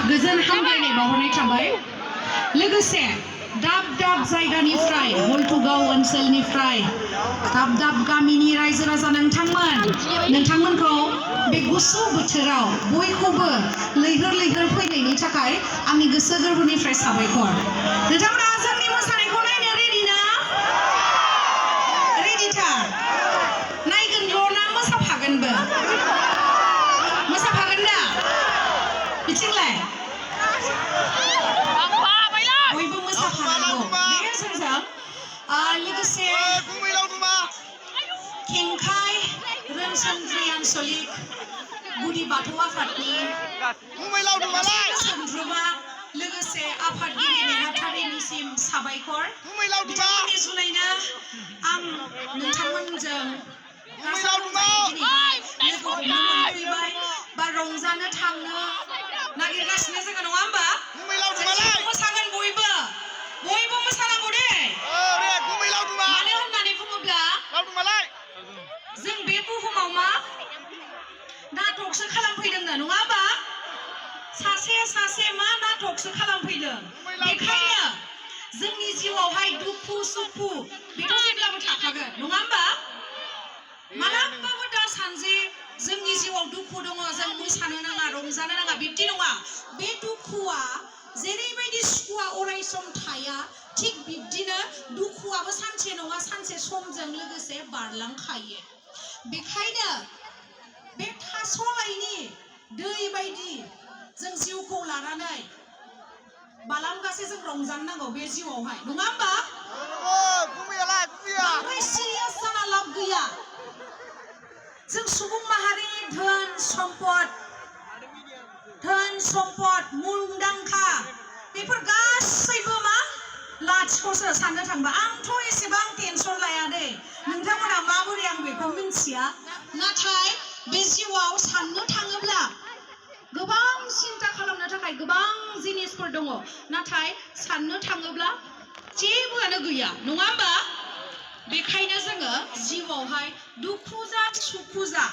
गोजोन हामलायनाय बावहरनाय थाबाय लोगोसे दाब दाब जायगानिफ्राय हलथुगाव ओनसोलनिफ्राय दाब दाब गामिनि रायजो राजा नोंथांमोनखौ बे गुसु बोथोराव बयखौबो लैहोर लैहोर फैनायनि थाखाय आंनि गोसो गोरबोनिफ्राय साबायखर। नोंथांमोना जोंनि मोसानायखौ नायनो रेडि ना? रेडिथार? नायगोनल' ना मोसाफागोनबो? मोसाफागोन दा? बिथिंलाय बयबो मोसाफानांगौ बे जोंजों लोगोसे केंखाय रोनसोन्द्रि आन्चलिक गुदि बाथौ आफादनि सोद्रोमा लोगोसे आफादगिरि नेहाथारिनिसिम साबायखर। बिथांमोननि जुनैनो आं नोंथांमोनजों गाजा गोमजायै दिनैहाय लोगो हमनो मोनफैबाय बा रंजानो थांनो नागिरगासिनो जोङो नङा होमबा? जों मोसागोन बयबो मोसानांगौ दे। मानो होननानै बुङोब्ला जों बे बुहुमाव मा नाटकसो खालामफैदोंनो नङा होमबा? सासे मा नाटकसो खालामफैदों। बेखायनो जोंनि जिउआवहाय दुखु सुखु बेथ' जेब्लाबो थाखागोन नङा होमबा? मालाबाबो दा सानजे जोंनि जिउआव दुखु दङ जों मोसानो नाङा रंजानो नाङा बिब्दि नङा। बे दुखुआ जेरैबायदि सुखुआ अराय सम थाया थिग बिब्दिनो दुखुआबो सानसे नङा सानसे समजों लोगोसे बारलांखायो। बेखायनो बे थास'लाइनि दै बायदि जों जिउखौ लानानै बालांगासे जों रंजानो नांगौ बे जिउआवहाय नङा होमबा? बांद्राय सिरियास जाना लाब गैया। जों सुबुं माहारिनि धोन सम्पद मुंदांखा बेफोर गासैबो मा लाथिख'सो साननो थांबा। आंथ' एसेबां टेनसन लाया दे नोंथांमोना माबोरै आं बेखौ मिन्थिया। नाथाय बे जिउआव साननो थाङोब्ला गोबां सिन्ता खालामनो थाखाय गोबां जिनिसफोर दङ नाथाय साननो थाङोब्ला जेबोआनो गैया नङा होमबा? बेखायनो जोङो जिउआवहाय दुखु जा सुखु जा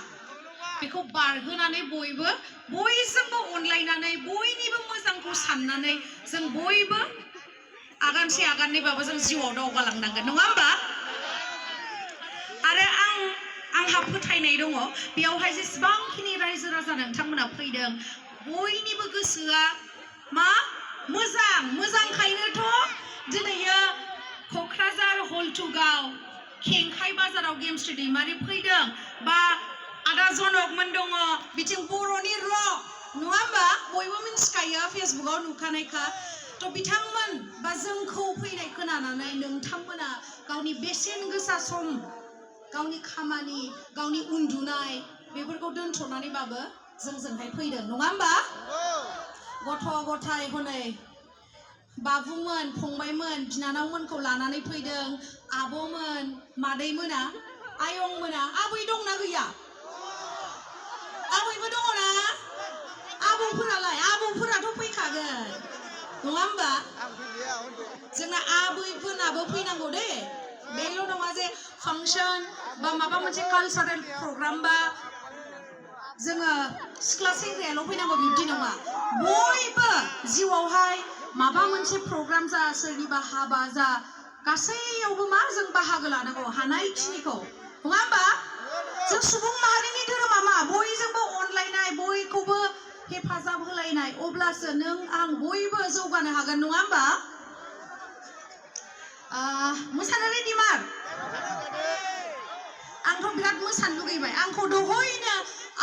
बेखौ बारहोनानै बयजोंबो अनलायनानै बयनिबो मोजांखौ साननानै जों बयबो आगानसे आगाननैबाबो जों जिउआव दावगालांनांगोन नङा होमबा? आरो आंहा फोथायनाय दङ बेयावहाय जेसेबांखिनि रायजो राजा नोंथांमोना फैदों बयनिबो गोसोआ मा मोजांखायनोथ' दिनैयो क'क्राझार हलथुगाव केंखाय बाजाराव गेमस्रि दैमारि फैदों बा आदा जनकमोन दङ बिथिं बर'नि रक नङा होमबा? बयबो मिन्थिखायो फेसबुकाव नुखानायखा। थ' बिथांमोन बा जोंखौ फैनाय खोनानानै नोंथांमोना गावनि बेसेन गोसा सम गावनि खामानि गावनि उन्दुनाय बेफोरखौ दोनथ'नानैबाबो जोंजोंहाय फैदों नङा होमबा? गथ' गथाय हनै बाबुमोन फंबायमोन बिनानावमोनखौ लानानै फैदों आब'मोन मादैमोना आयंमोना। आबै दंना गैया? आबैबो दङ ना? आबौफोरालाय? आबौफोराथ' फैखागोन नङा होमबा? जोंना आबैफोरनाबो फैनांगौ दे। बेल' नङा जे फांसन बा माबा मोनसे कालचारेल प्रग्राम बा जोङो सिख्ला सेंग्रायाल' फैनांगौ बिब्दि नङा। बयबो जिउआवहाय माबा मोनसे प्रग्राम जा सोरनिबा हाबा जा गासैयावबो मा जों बाहागो लानांगौ हानायखिनिखौ नङा होमबा? जों सुबुं माहारिनि धोरोमा मा बयजोंबो अनलायनाय बयखौबो हेफाजाब होलायनाय अब्लासो नों आं बयबो जौगानो हागोन नङा होमबा? मोसानो रेडिमार? आंथ' बिराद मोसानो लुगैबाय। आंखौ दहयनो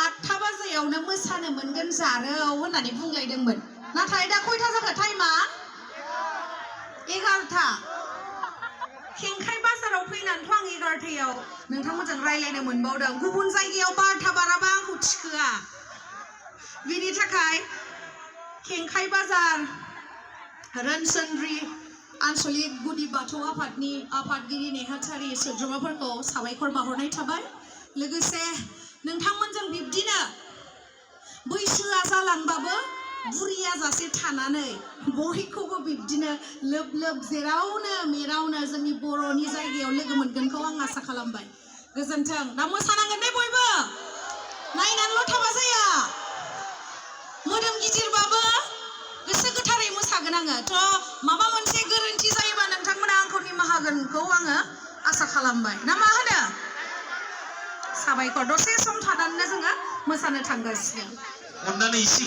8 बाजियावनो मोसानो मोनगोन जारौ होननानै बुंलायदोंमोन। नाथाय दा खयथा जाखो टाइमा? 11था। केंखाय बाजाराव फैनानैथ' आं 11थायाव नोंथांमोनजों रायलायनो मोनबावदों। गुबुन जायगायाव 12था बाराबा आंखौ थिखोआ। बिनि थाखाय केंखाय बाजार रोनसोन्द्रि आन्चलिक गुदि बाथौ आफादनि आफादगिरि नेहाथारि सोद्रोमाफोरखौ साबायखर बावहरनाय थाबाय। लोगोसे नोंथांमोनजों बिब्दिनो बैसोआ जालांबाबो बुरिया जासे थानानै बयखौबो बिब्दिनो लोब लोब जेरावनो मेरावनो जोंनि बर'नि जायगायाव लोगो मोनगोनखौ आं आसा खालामबाय। गोजोन्थों। दा मोसानांगोन दे बयबो। नायनानैल' थाबा जाया। मोदोम गिदिरबाबो मोनगोन आङो थ' माबा मोनसे गोरोन्थि जायोबा नोंथांमोना आंखौ निमाहा होगोनखौ आङो आसा खालामबाय ना मा होनो साबायखर दसे सम थानानैनो जोङो मोसानो थांगासिनो अन्नानै इसे